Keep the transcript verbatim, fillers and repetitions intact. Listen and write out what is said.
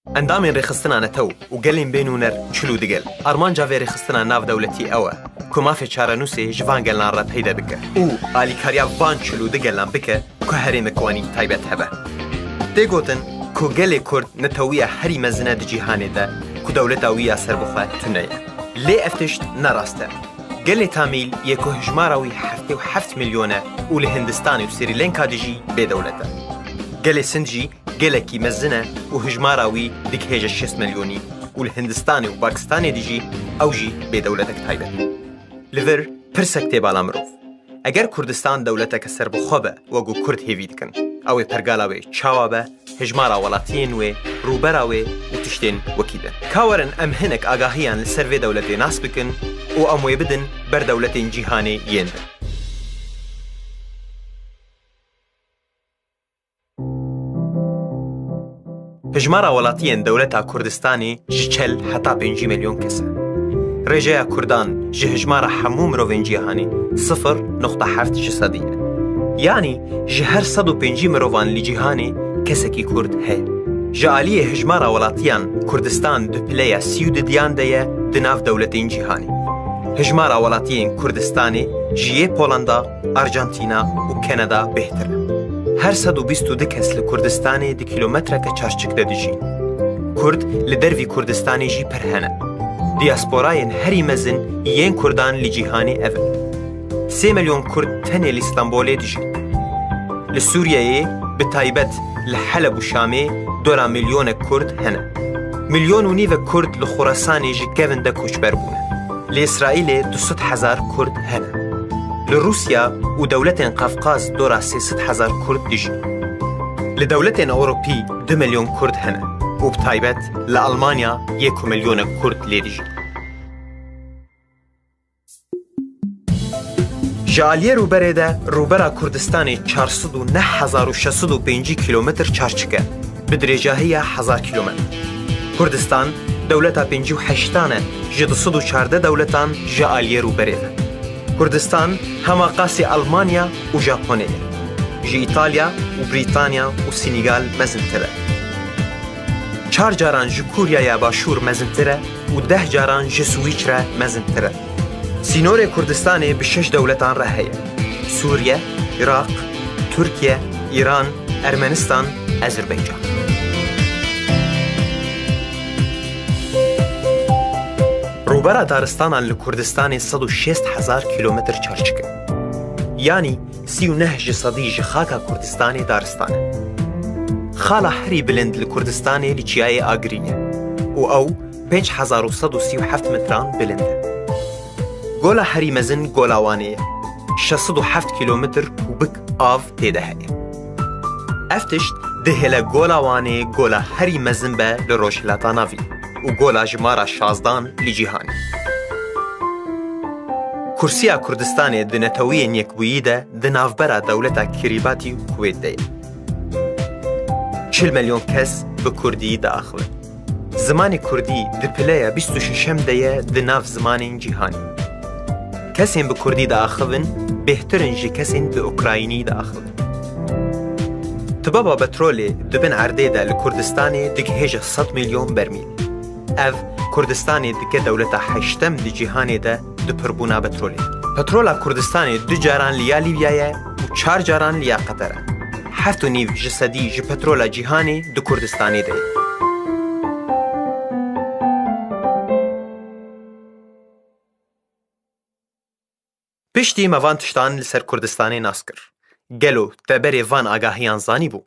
Endamên rêxistina netew û gelên bênûner çil û du gel. Armanca vê rêxistina navdewletî ew e ku mafê çarenûsê ji van gelan re peyde bike û alîkariya van çil û du gelan bike ku herêmek wanî taybet hebe. Tê gotin ku gelê Kurd netewiya herî mezin e di cîhanê de ku dewleta wî ya serbixwe tune ye. Lê ev tişt ne rast e. Gelê Tamîl yê ku hijmara wî heftê û heft milyon e û li Hindistanê û Srî Lenka dijî bêdewlet e. Gelê Sind jî gelekî mezin e û hijmara wî digihêje şêst milyonî û li Hindistanê û Pakistanê dijî ew jî bêdewletek taybet e. Li vir pirsek tê bala mirov. Eger Kurdistan dewleteke serbixwe be, wek ku Kurd hêvî dikin, ew ê pergala wê çawa be, hijmara welatiyên wê, rûbera wê û tiştên wekî din. Ka werin em hinek agahiyan li ser vê dewletê nas bikin û em wê bidin ber dewletên cîhanê yên din. Hijmara welatiyên dewleta Kurdistanê ji çil heta pêncî milyon kes e. Rêjeya Kurdan ji hijmara hemû mirovên cîhanê sifir noqta heft ji sedî ye. Yanî ji her sed û pêncî mirovan li cîhanê kesekî Kurd heye. Ji aliyê hijmara welatiyan Kurdistan di pileya sî û didiyan de ye di nav dewletên cîhanê. Hijmara welatiyên Kurdistanê ji yê Polanda, Arjantina û Kanada bêhtir e. Her sed û bîst û du kes li Kurdistanê di kîlometreke çarçik de dijîn. Kurd li dervî Kurdistanê jî pir hene. Diyasporayên herî mezin yên Kurdan li cîhanê ev in. Sê milyon Kurd tenê li Stenbolê dijîn. Li Sûriyeyê, bi taybet li Heleb û Şamê, dora milyonek Kurd hene. Milyon û nîvek Kurd li Xurasanê ji kevin de koçber bûne. Li Îsraîlê du sed hezar Kurd hene. Li Rûsya û dewletên Qafqaz dora sê sed hezar Kurd dijîn. Li dewletên Ewropî du milyon Kurd hene û bi taybet li Almanya yek û milyonek Kurd lê dijîn. Ji aliyê rûberê de rûbera Kurdistanê çar sed û neh hezar û şeş sed û pêncî kîlometr çarçik e, bi dirêjahiya hezar kîlometr. Kurdistan dewleta pêncî û heştan e ji du sed û çardeh dewletan ji aliyê rûberê de. Kurdistan hema qasî Almanya û Japonê ye. Ji Îtalya û Brîtanya û Sînîgal mezintir e. Çar caran ji Kuryaya Başûr mezintir e û deh caran ji Swîçre mezintir e. Sînorê Kurdistanê bi şeş dewletan re heye: Sûriye, Iraq, Tirkiye, Îran, Ermenistan, Ezerbaycan. Rûbera daristanan li Kurdistanê sed û şêst hezar kîlometr çarçik e. Yanî sî û neh ji sedî ji xaka Kurdistanê daristan e. Xala herî bilind li Kurdistanê li Çiyayê Agirî ye û ew pênc hezar û sed û sî û heft metran bilind e. Gola herî mezin Gola Wanê ye. Şeş sed û heft kîlometr kubik av tê de heye. Ev tişt dihêle Gola Wanê gola herî mezin be li Rojhilata Navî û gola jimara şazdan li cîhanê. Kursiya Kurdistanê di Neteweyên Yekbûyî de di navbera dewleta Kirîbatî û Kuwêt de ye. Çil milyon kes bi kurdî diaxivin. Zimanê kurdî di pileya bîst û şeşem de ye di nav zimanên cîhanê. Kesên bi kurdî diaxivin bêhtir in ji kesên bi ukraynî diaxivin. Tibaba petrolê di bin erdê de li Kurdistanê digihêje sed milyon bermîl. Ev Kurdistanê dike dewleta heştem di cîhanê de di pirbûna petrolê. Petrola Kurdistanê du caran li ya Lîbyayê û çar caran li ya Qeter e. Heft û nîv ji sedî ji petrola cîhanê di Kurdistanê de ye. Piştî me van tiştan li ser Kurdistanê nas kir. Gelo te berê van agahiyan zanîbû?